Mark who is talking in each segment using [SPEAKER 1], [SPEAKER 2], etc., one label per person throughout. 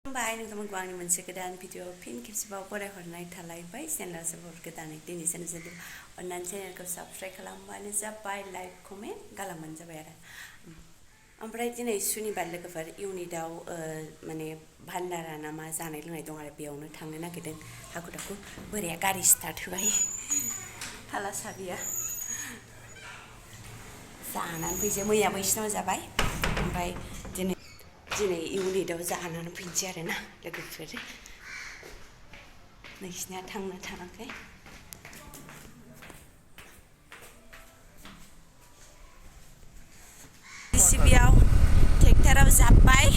[SPEAKER 1] खुलुमबाय नोंथांमोनखौ आंनि मोनसे गोदान भिडिअ फिन खेबसेबाव बरायहरनाय थालायबाय चेनेला जोबोर गोदानै दिनै जों अननानै चेनेलखौ साबस्क्राइब खालामबानो जाबाय लाइक कमेन्ट खालामबानो जाबाय आरो ओमफ्राय दिनै सुनिबार लोगोफोर इउनिटआव माने भान्डारा ना मा जानाय लोंनाय दं आरो बेयावनो थांनो नागिरदों हाखु दाखु बोराया गारि स्टार्ट होबाय थाला साबिया जानानै फैसै मैया बैसिनाव जाबाय ओमफ्राय दिनै इउनिटआव जानानै फैनोसै आरोना लोगोफोर नोंसिना थांना थाङाखै सिबियाव ट्रेक्टराव जाब्बाय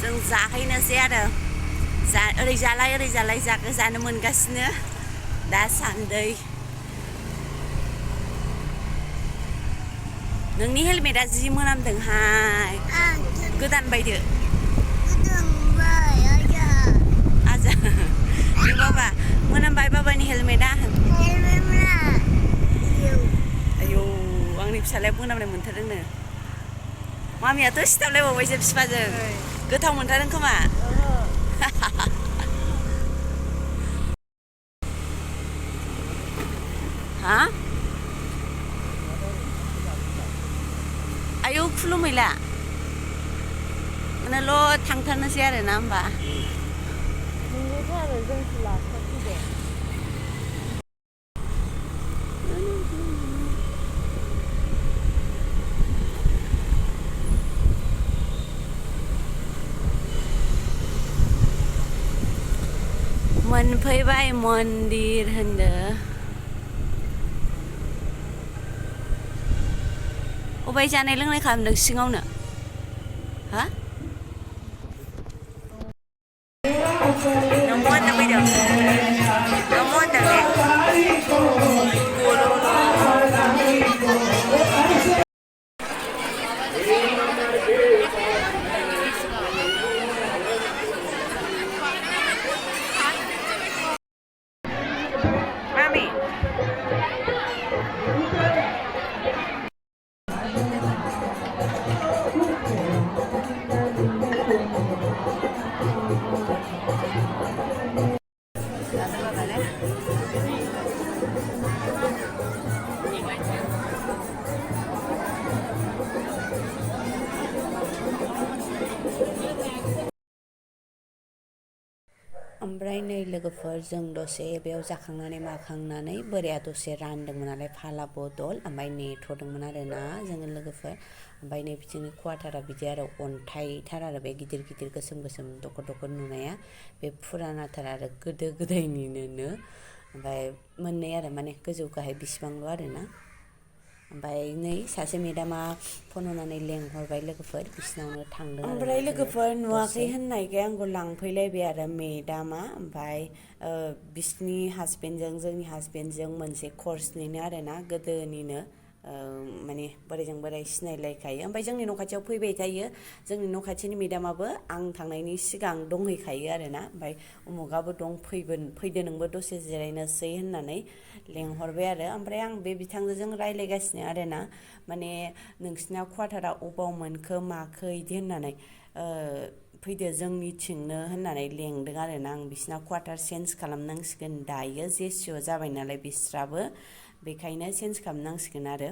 [SPEAKER 1] जों जाहैनोसै आरो ओरै जालाय जानो मोनगासिनो दासान्दै नोंनि हेलमेटआ जि मोनामदोंहाय गोदान बायदो आजा बाबा मोनामबाय बाबानि हेलमेटआ आयौ आंनि फिसालाया मोनामनाय मोनथारदोंनो मामियाथ' सिथाबलायबावबायसो बिफाजों गोथाव मोनथारदों खोमा हा आयौ खुलुमैला मानोल' थांथारनोसै आरो ना होमबा मोनफैबाय मन्दिर होनदो अबाय जानाय लोंनाय खालामदों सिङावनो हा न'मो होनना फैदों न'मो होनदों ने मामि ओमफ्राय नै लोगोफोर जों दसे बेयाव जाखांनानै माखांनानै बोराया दसे रानदोंमोन नालाय फाला बदल ओमफ्राय नेथ'दोंमोन आरो ना जोङो लोगोफोर ओमफ्राय नै बिदिनो क्वाटारा बिदि आरो अन्थाइथार आरो बे गिदिर गिदिर गोसोम गोसोम दखर नुनाया बे फुरानाथार आरो गोदो गोदायनिनो ओमफ्राय मोननै आरो माने गोजौ गाहाय बिसिबांल' आरो ना ओमफ्राय नै सासे मेदामा फन हरनानै लेंहरबाय लोगोफोर बिसिनावनो थांदों ओमफ्राय लोगोफोर नुवाखै होननायखाय आंखौ लांफैलायबाय आरो मेदामा ओमफ्राय बिसिनि हासबेन्डजों जोंनि हासबेन्डजों मोनसे कर्सनिनो आरो ना गोदोनिनो माने बोरायजों बोराय सिनायलायखायो ओमफ्राय जोंनि न' खाथियाव फैबाय थायो जोंनि न' खाथिनि मेदामाबो आं थांनायनि सिगां दंहैखायो आरो ना ओमफ्राय उमुगाबो दं फैदो नोंबो दसे जिरायनोसै होननानै लेंहरबाय आरो ओमफ्राय आं बे बिथांजों रायज्लायगासिनो आरो ना माने नोंसिना क्वाटारा अबाव मोनखो माखो इदि होननानै फैदो जोंनिथिंनो होननानै लेंदों आरो ना आं बिसिना क्वाटार चेन्ज खालामनांसिगोन दायो जेसिअ जाबाय नालाय बिस्राबो बेखायनो चेन्ज खालामनांसिगोन आरो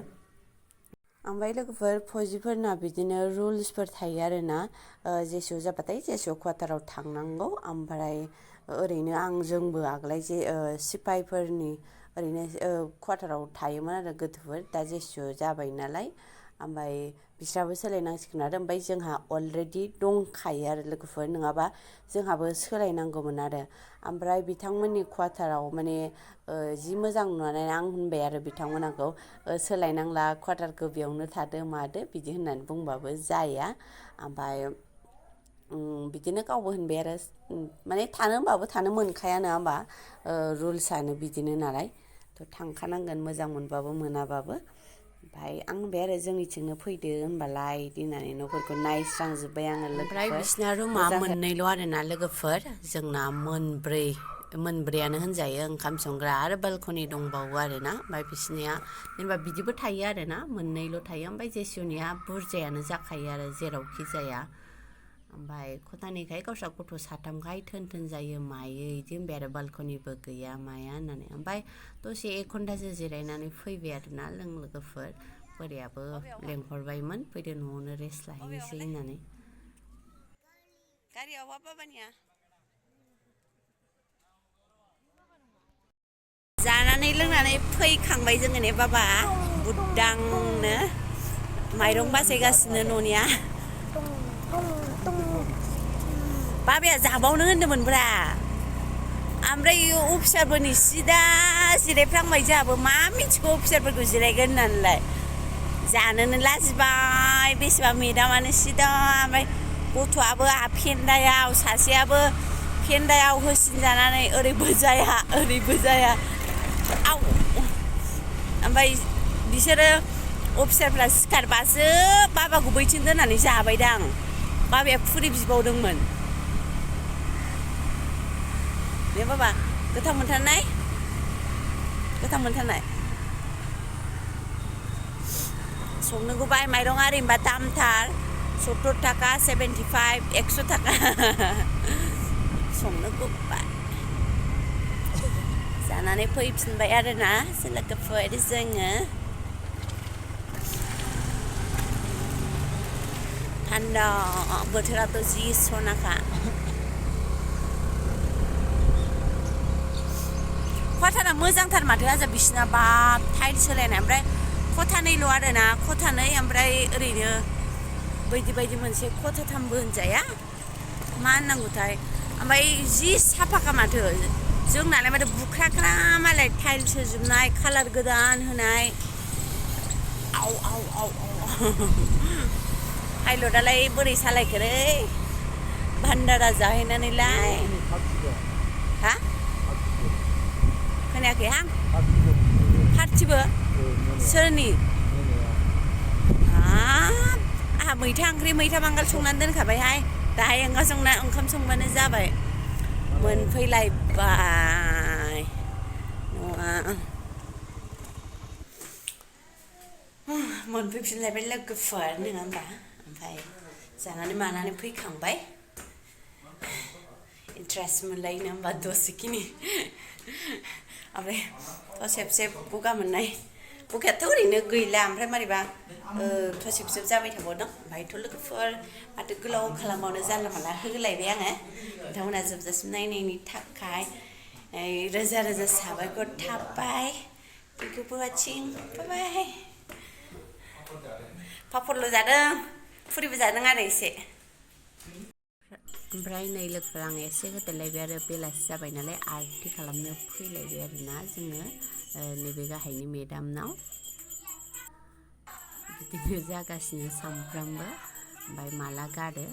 [SPEAKER 1] ओमफ्राय लोगोफोर फौजिफोरना बिदिनो रुल्सफोर थायो आरो ना जेसिअ जाबाथाय जेसिअ क्वाटाराव थांनांगौ ओमफ्राय ओरैनो जोंबो आगोलाय सिपाहिफोरनि ओरैनो क्वाटाराव थायोमोन आरो गोदोफोर दा जेसिअ जाबाय नालाय ओमफ्राय बिस्राबो सोलायनांसिगोन आरो ओमफ्राय जोंहा अलरेडि दंखायो आरो लोगोफोर नङाबा जोंहाबो सोलायनांगौमोन आरो ओमफ्राय बिथांमोननि क्वाटाराव माने जि मोजां नुनानै आं होनबाय आरो बिथांमोनखौ सोलायनांला क्वाटारखौ बेयावनो थादो मादो बिदि होननानै बुंबाबो जाया ओमफ्राय बिदिनो गावबो होनबाय आरो माने थानो होनबाबो थानो मोनखाया नङा होमबा रुल्सआनो बिदिनो नालाय थ' थांखानांगोन मोजां मोनबाबो मोनाबाबो ओमफ्राय आं होनबाय आरो जोंनिथिंनो फैदो होनबालाय होननानै न'फोरखौ नायस्रांजोब्बाय आङो ओमफ्राय बिसिना रुमा मोननैल' आरोना लोगोफोर जोंना मोनब्रै मोनब्रैयानो होनजायो ओंखाम संग्रा आरो बालकनि दंबावो आरोना ओमफ्राय बिसोरनिया जेनेबा बिदिबो थायो आरोना मोननैल' थायो ओमफ्राय जेसुनिया बुरजायानो जाखायो आरो जेरावखि जाया ओमफ्राय खथानिखाय गावस्रा गथ' साथामखाय थोन जायो मायो इदि होनबाय आरो बालकनिबो गैया माया होननानै ओमफ्राय दसे 1 घन्टासो जिरायनानै फैबाय आरोना जों लोगोफोर बोरायाबो लेंहरबायमोन फैदो न'आवनो रेस्ट लाहैनोसै होननानै गारियावबा बाबानिया जानानै लोंनानै फैखांबाय जोङो ने बाबा बुद्दांनो माइरं बासायगासिनो न'निया बाबाया जाबावनो होन्दोंमोनब्रा ओमफ्राय अफिसारफोरनि सिदा जिरायफ्लांबाय जोंहाबो मा मिथिगौ अफिसारफोरखौ जिरायगोन होननानैलाय जानोनो लाजिबाय बेसेबा मेदामानो सिदा ओमफ्राय गथ'आबो आहा फेन्दायाव सासेयाबो फेन्दायाव होसिनजानानै ओरैबो जाया आव ओमफ्राय बिसोरो अफिसारफ्रा सिखारबासो बाबाखौ बैथिं दोननानै जाबायदां बाबाया फुरि बिबावदोंमोन दे बाबा गोथाव मोनथारनाय संनोखौ बाय माइरं आरिमबा दामथार 70 थाखा 75 100 थाखा संनोखौ बाय जानानै फैफिनबाय आरोना लोगोफोर जोङो थान्दा बोथोराथ' जि सनाखा खथाना मोजांथार माथो आजा बिसिना बाब टाइल्स होलायनाय ओमफ्राय खथानैल' आरोना खथानै ओमफ्राय ओरैनो बायदि मोनसे खथाथामबो होनजाया मा होननांगौथाय ओमफ्राय जि साफाखा माथो जोंनालाय माथो बुख्राख्रा मालाय टाइल्स होजोबनाय कालार गोदान होनाय आव पाइलटआलाय बोरै सालायखोलै भान्डारा जाहैनानैलाय हा खोनायाखै हां पार्टिबो सोरनि आहा मैथा बांगाल संनानै दोनखाबायहाय दाहाय ओंखाम संबानो जाबाय मोनफैलायबाय न'आ मोनफैफिनलायबाय लोगोफोर नङा होमबा ओमफ्राय जानानै मानानै फैखांबाय इन्ट्रेस्ट मोनलायो नङा होमबा दसेखिनि ओमफ्राय थसेबसे गगा मोननाय गगायाथ' ओरैनो गैला ओमफ्राय मारैबा थसेब जाबाय थाबावदों ओमफ्रायथ' लोगोफोर माथो गोलाव खालामावनो जानला मानला होलायबाय आङो नोंथांमोना जोबजासिम नायनायनि थाखाय रोजा साबायखर थाबाय बेखौबो वाचिं बाय पापरल' जादों फुरिबो जादों आरो एसे ओमफ्राय नै लोगोफोर आं एसे होदेरलायबाय आरो बेलासि जाबाय नालाय आरति खालामनो फैलायबाय आरोना जोङो नैबे गाहायनि मेदामनाव बिदिनो जागासिनो सामफ्रामबो ओमफ्राय माला गारो